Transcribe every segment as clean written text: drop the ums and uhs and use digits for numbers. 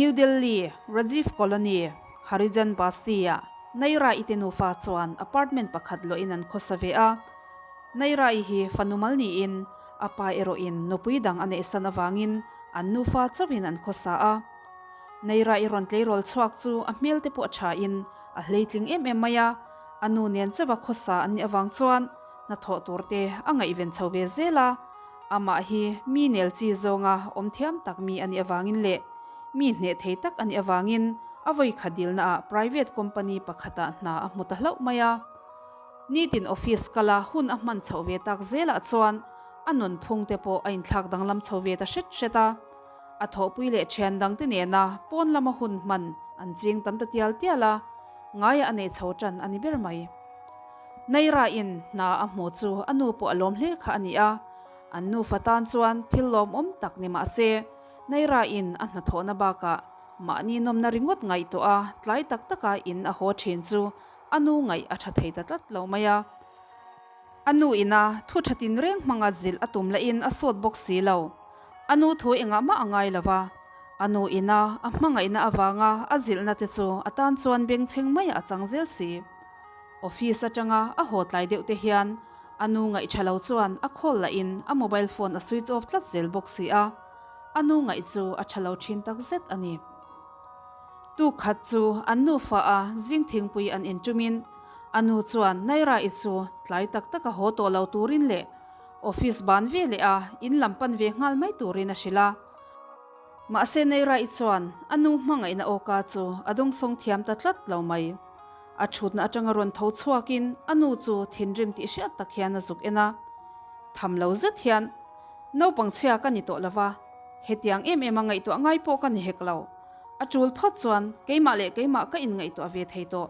New Delhi, Rajiv Colony, Harijan Basti-ah Naira-i te nufa chuan apartment pakhat luahin an khawsa ve a. Naira-i hi fanu mal niin a pa erawhin nupui dang a neihsan avangin an nufa chauhin an khawsa a. Naira-i rawn tleirawl chhuak chu a hmel te pawh a thain a hleitling em em mai a, a nu nen chauha khawsa an nih avang chuan hnathawh tur te a ngaihven chho ve zel a. Amah hi mi nel chi zawnga awm thiam tak mi a nih avangin leh mi hneh thei tak a nih avangin a vawikha dilnaah private company pakhatah hna a hmu ta hlauh mai a. Nitin office kala hun a hman chhoh ve tak zelah chuan a nunphung te pawh a inthlak danglam chho ve ta hret hret a. A thawhpui leh thian dangte nena pawn lama hun hman an ching tam ta tial tial a, ngaia a nei chho tan a ni ber mai. Naira in hna a hmu chu a nu pawh a lawm hle kha a ni a, an nufa tan chuan thil lawmawm tak ni mah se, Naira in a hnathawhna bakah mahni nawmna ringawt ngaihtuah a tlai tak taka in a haw thin chu a nu ngaih a tha thei ta tlat lo mai a. A nu ina thu tha tinreng hmanga zilh a tum lahin a sawt bawk si lo. A nu thu engah mah a ngai lo va, a nu ina a hmangaihna avanga a zilhna te chu a tan chuan bengchheng maiah a chang zel si. Office atanga a haw tlai deuh te hian a nu ngaih tha lo chuan a call lahin a mobile phone a switch off tlat zel bawk si a, a nu ngaih chu a tha lo thin tak zet a ni. Tuk khat chu an nufa a zing thingpui an intumin A nu chuan Naira-i chu tlai tak tak a haw tawh lo turin leh office ban ve leh a in lam pan ve nghal mai turin a hrilh a. Mahse Naira-i chuan a nu hmangaihna awka chu a dawngsawng thiam ta tlat lo mai. A thutna atanga rawn tho chhuakin a nu chu thinrim tih hriat tak hian a zuk en a. Tham lo zet hian, Naupang chhia ka ni tawh lo va, hetiang em em a ngaihtuah ngai pawh ka ni hek lo. A tul phawt chuan keimah leh keimah ka inngaihtuah ve thei tawh.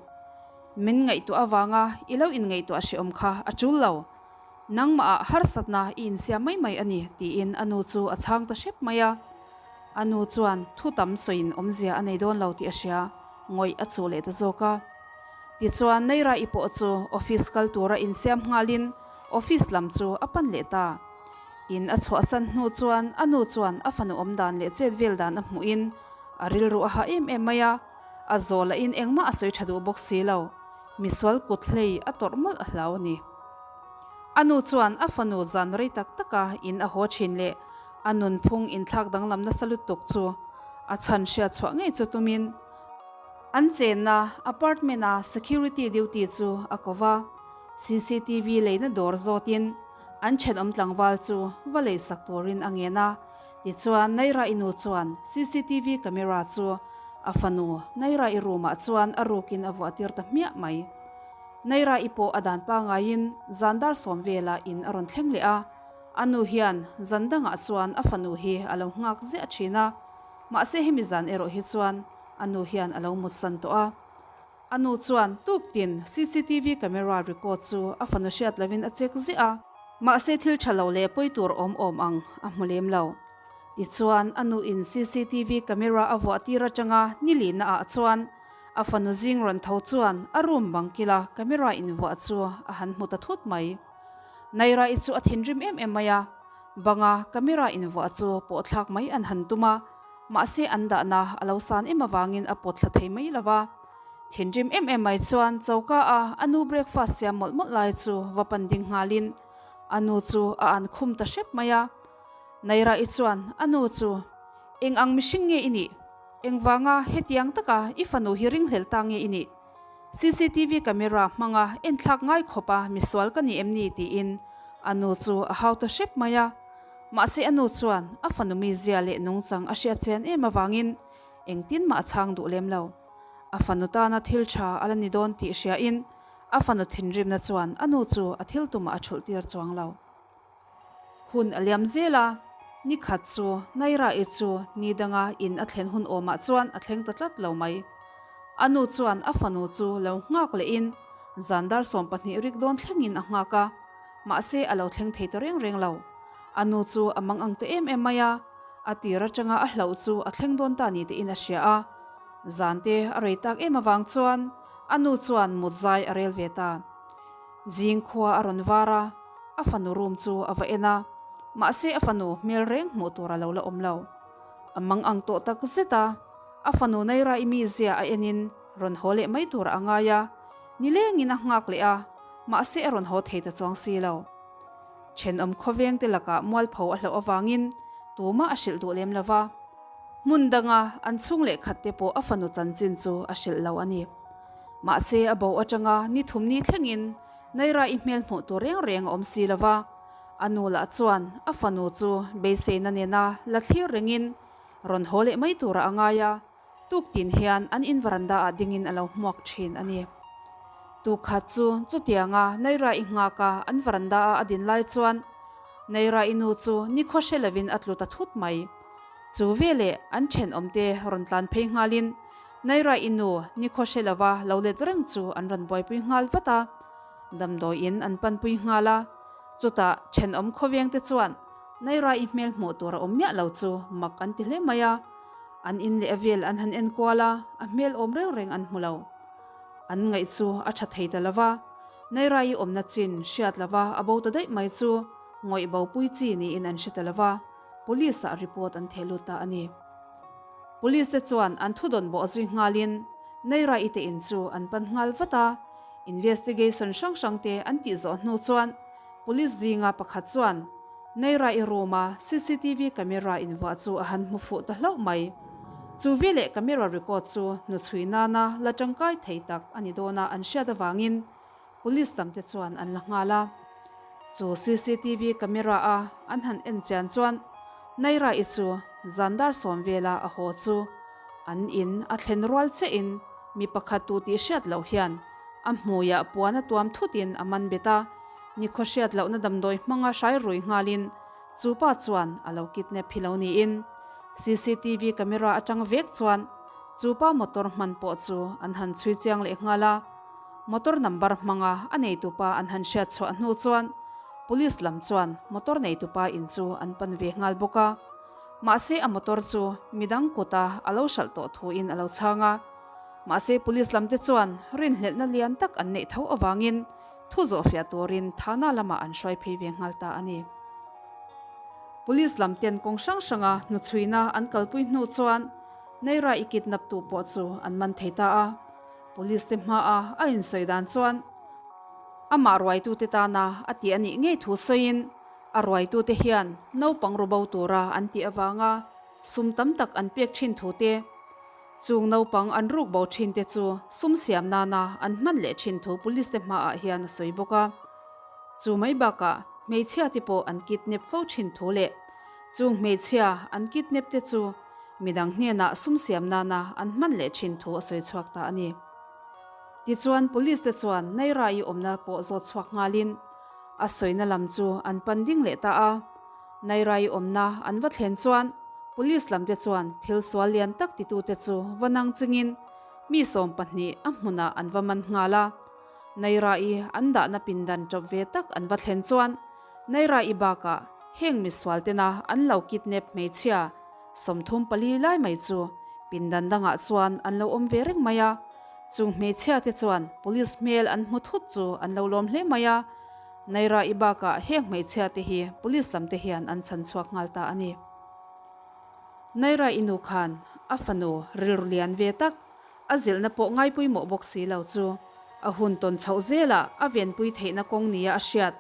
Min ngaihtuah avanga i lo inngaihtuah hrehawm kha a tul lo. Nangmah ah harsatna i insiam mai mai a ni, tiin a nu chu a chhang ta hrep mai a. A nu chuan thu tam sawiin awmzia a nei dawn lo tih a hria, ngawih a chuh leh ta zawk a. Tichuan Naira-i pawh chu office kal tura insiam nghalin office lam chu a pan leh ta. In a chhuahsan hnu chuan a nu chuan a fanu awmdan leh chet vel dan a hmuhin a rilru a hah em em mai a. A zawh lahin engmah a sawi tha duh bawk si lo. Misual kut hlei a tawrh mawlh a hlau a ni. A nu chuan a fanu zan rei tak taka in a haw thin leh a nunphung inthlak danglam nasa lutuk chu a chhan hriat chhuah ngei chu tumin an chenna apartment a security duty chu a ko va, cctv leina dawr zawtin an thenawm tlangval chu va leisak turin a ngen a. Tichuan Naira-i nu chuan cctv camera chu A fanu, Naira-i room-ah chuan a rukin a vuah tir ta hmiah mai. Naira-i pawh a dan pangaiin zan dar sawm velah in a rawn thleng leh a, a nu hian zan dangah chuan a fanu hi a lo nghak ziah thin a, mahse hemi zan erawh hi chuan a nu hian a lo mutsan tawh a. A nu chuan tuktin cctv camera record chu a fanu hriat lovin a check ziah a, mahse thil tha lo leh pawi tur awm awm ang a hmu lem lo. Tichuan, a nuin cctv camera a vuah tir atanga ni lihna ah chuan a fanu zing rawn tho chuan a room bang kila camera invuah chu a han hmu ta thut mai. Naira-i chu a thinrim em em mai a, banga camera invuah chu pawh thlak mai an han tum a, mahse an dahna a lo san em avangin a pawt thla thei mai lo va. Thinrim em em mai chuan choka a a nu breakfast siam mawlh mawlh lai chu va pan ding nghalin a nu chu a an khum ta hrep mai a. Naira-i chuan a nu chu, Eng ang mihring nge i nih? Engvanga hetiang taka i fanu hi ringhlel ta nge i nih? Cctv camera hmanga enthlak ngai khawpa misual ka ni em ni? tiin a nu chu a hau ta hrep mai a. Mahse a nu chuan a fanu mizia leh nungchang a hriat chian em avangin engtin mah a chhang duh lem lo. A fanu tana thil tha a la ni dawn tih hriain a fanu thinrimna chuan a nu chu a thil tumah a thulh tir chuang lo. Hun a liam zel a, ni khat chu Naira-i chu ni danga in a thlen hun awmah chuan a thleng ta tlat lo mai. A nu chuan a fanu chu lo nghak lehin zan dar 12 rik dawn thlengin a nghak a, mahse a lo thleng thei ta reng reng lo. A nu chu a mang ang ta em em mai a, a tir atanga a hlauh chu a thleng dawn ta ni tein a hria a. Zan te a rei tak em avang chuan a nu chuan mut zai a rel ve ta. Zing khua a rawn var a, a fanu room chu a va en a, mahse a fanu hmel reng hmuh tur a lo la awm lo. A mang ang tawh tak zet a, A fanu Naira-i mizia a enin rawn haw leh mai turah a ngai a, nilengin a nghak leh a, mahse a rawn haw thei ta chuang si lo. Thenawm khawveng te lakah mualpho a hlauh avangin tumah a hrilh duh lem lo va. Hmun danga an chhung leh khat te pawh a fanu chanchin chu a hrilh lo a ni. Mahse a bo atanga ni thum ni thlengin Naira-i hmel hmuh tur reng reng a awm si lo va, a nu lah chuan a fanu chu beiseina nena la thlir rengin rawn haw leh mai turah a ngai a. Tuktin hian an in varanda ah dingin a lo hmuak thin a ni. Tukhat chu chutianga Naira-i nghak a an varanda a a din lai chuan Naira-i nu chu nikhaw hre lovin a tlu ta thut mai. Chu veleh an thenawmte rawn tlan phei nghalin Naira-i nu nikhaw hre lova lo let reng chu an rawn buaipui nghal vat a, damdawiin an panpui nghal a. Chutah thenawm khawvengte chuan Naira-i hmel hmuh tur a awm miah lo chu mak an ti hle mai a. An in leh a vel an han en kual a, a hmel awm reng reng an hmu lo. An ngaih chu a tha thei ta lo va, Naira-i awmna chin hriat lo va a bo ta daih mai chu ngawih bo pui chi niin an hre ta lo va, Police ah report an theh lut ta a ni. Police te chuan an thudawn bawh zui nghalin Naira-i te in chu an pan nghal vat a, investigation hrang hrang te an tih zawh hnu chuan Police zinga pakhat chuan Naira-i room-a cctv camera invuah chu a han hmu fuh ta hlauh mai. Chu veleh camera record chu hnuchhui nana la tangkai thei tak a ni dawn a an hriat avangin police lamte chuan an la nghal a. Chu cctv camera-a an han en chian chuan Naira-i chu zan dar sawm vela a haw chu an in a thlen rual chiahin mi pakhat tu tih hriat loh hian a hmuiah puan a tuam thutin a man bet a. Nikhaw hriat lohna damdawi hmanga hrai rui nghalin chu pa chuan a lo kidnap hi lo niin cctv camera atang vek chuan chu pa motor hman pawh chu an han chhui chiang leh nghal a. Motor number hmanga a neitupa an han hriat chhuah hnu chuan police lam chuan motor neitupa in chu an pan ve nghal bawk a. Mahse a motor chu midang kuta a lo hralh tawh thuin a lo chhang a. Mahse police lamte chuan rinhlelhna lian tak an neih tho avangin Thu zawhfiah turin Thana lamah an hruai phei ve nghal ta a ni. Police lam ten kawng hrang hranga hnuchhuina an kalpui hnu chuan Naira i kidnap tu pawh chu an man thei ta a. Police te hmaa a insawi dan chuan amah ruaitute tana a tih a nih ngei thu sawiin a ruaitute hian naupang ru bo tura an tih avanga Sum tam tak an pek thin thu te, chung naupang an ruk bo thin te chu sum siam nana an hman leh thin thu police te hmaah hian a sawi bawk a. Chu mai bakah hmeichhia te pawh an kidnap fo thin thu leh chung hmeichhia an kidnap te chu midang hnenah sum siam nana an hman leh thin thu a sawi chhuak ta a ni. Tichuan police te chuan Naira-i awmna pawh zawt chhuak nghalin a sawina lam chu an pan ding leh ta a. Nairai awmna an va thlen chuan Police lamte chuan thil sual lian tak titute chu va nang chingin mi 12 a hmunah an va man nghal a. Nairai an dahna pindan ṭawp ve tak an va thlen chuan Nairai bakah heng misual tena an lo kidnap hmeichhia 34 lai mai chu pindan dangah chuan an lo awm ve reng mai a. Chung hmeichhia te chuan Police hmel an hmu thut chu an lo lawm hle mai a. Naira i bakah heng hmeichhia te hi police lam te hian an chhan chhuak nghal ta a ni. Naira i nu khan a fanu rilru lian ve tak, a zilhna pawh ngaipawimawh bawk si lo chu a hun tawn chhoh zelah a venpui theihna kawng nia a hriat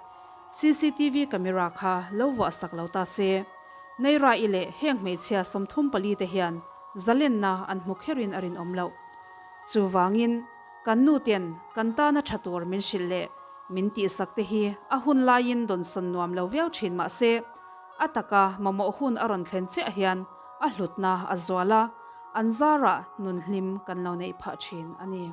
cctv camera kha lo vuah sak lo ta se. Naira i leh heng hmeichhia 34 te hian zalenna an hmu kherin a rinawm loh. Chuvangin kan nu ten kan tana tha tur min hrilh leh Min tihsak te hi a hun laiin dawnsawn nuam lo viau thin mah se, a taka mamawh hun a rawn thlen chiah hian a hlutna a zual a, an zarah nun hlim kan lo neih phah thin a ni.